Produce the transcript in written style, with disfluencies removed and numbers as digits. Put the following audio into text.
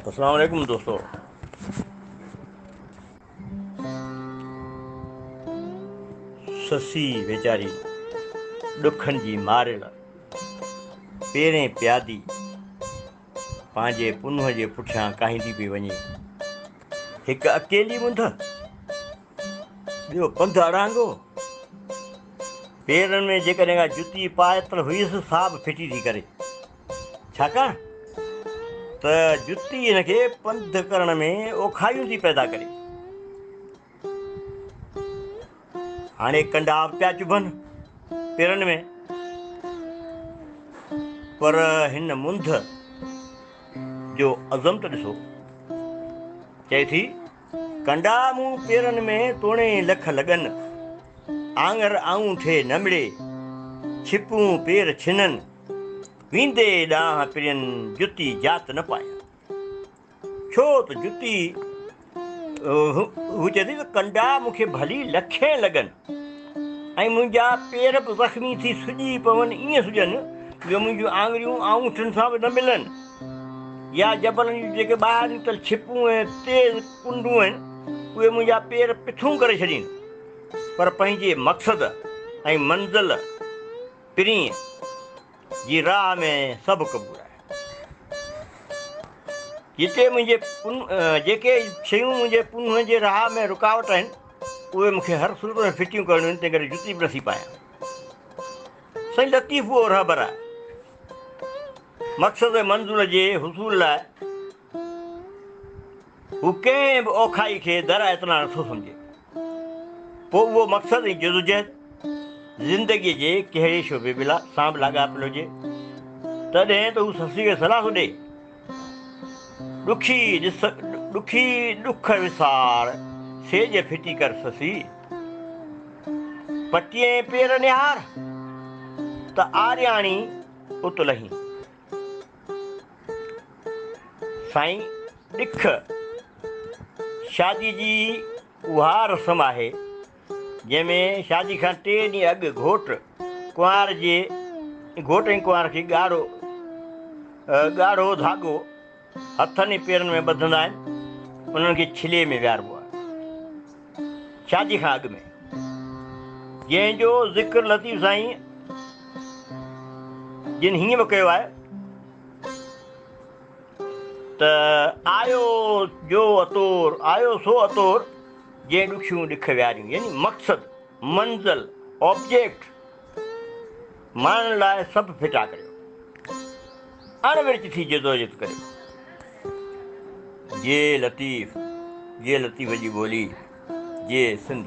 السلام عليڪم دوستو. سسي ويچاري ڏکن جي ماريل پيرين پيادي پنهنجي پنهونء جي پٺيان ڪاهيندي پئي وڃي. هڪ اڪيلي منڌ، ٻيو پنڌ اڙانگو. پيرن ۾ جيڪڏهن ڪا جتي پاتل هئيس سا به ڦٽي ٿي ڪري. ڇاڪاڻ ته جتي هن کي پنڌ ڪرڻ ۾ اوکايون ٿي پيدا ڪري. هاڻي ڪنڊا به پيا چڀن پيرن ۾، پر هن منڌ جو عزم ته ڏسو. چئي ٿي، ڪنڊا مون پيرن ۾ توڻي لک لڳن، آڱر آڱوٺي نه مڙي، ڇپون پير ڇنن، ويندي ڏانهن پرين جتي جات نه پايان. ڇو ته جتي هو چئي ٿي ته ڪنڊا مون کي ڀلي لکين لڳن ۽ منهنجا پير به زخمي ٿي سڄي پون، ائين سڄن جو منهنجون آڱريون آڱوٺن سان به نه ملن، يا جبلن جون جيڪي ٻاهر نڪتل ڇپون ۽ تيز ڪنڊون آهن اهي منهنجا پير پٿون ڪري ڇڏين، پر پنهنجي مقصد ۽ منزل پرينء جي راهه ۾ سڀ قبول آهي. جتي منهنجي جيڪي شيون منهنجي پنهونء جي راهه ۾ رڪاوٽ آهن، اهي مون کي هر صورت ۾ ڦٽيون ڪرڻيون آهن، تنهنڪري جتي به نٿي پايان. سائين لطيف اهو رهبر آهي. مقصد ۽ منزل جي حصول لاء هو ڪنهن به اوکائي کي در اعتنا نٿو سمجهي. پوء اهو مقصد ۽ جدوجهد زندگيء جي ڪهڙي شعبي به سان به لاڳاپيل هجي، تڏهن ته هو سسئي کي صلاح ٿو ڏئي، ڏکي ڏس ڏکي ڏک وسار، سيڄ ڦٽي ڪر سسئي، پٽين پير نهار، ته آرياڻي ات لهين. سائين ڏک شادي جي اها رسم آهي جنهن ۾ شادي کان ٽي ڏينهن اڳ گهوٽ ڪنوار جي گهوٽ ۽ ڪنوار کي ڳاڙهو ڳاڙهو ڌاڳو هٿن ۽ پيرن ۾ ٻڌندا آهن انهن کي ڇلي ۾ ويهاربو آهي شادي کان اڳ ۾ جنهن جو ذڪر لطيف سائين جن هيئن به ڪيو آهي ته آيو جو اتور، آيو سو اتور، جنهن ڏکيون ڏک وياريون يعني مقصد، منزل، Object، ماڻڻ لاء سڀ ڦٽا ڪريو. اڻ ورچ ٿي جدوجھد ڪريو. جي لطيف، جي لطيف جي ٻولي، جي سنڌ.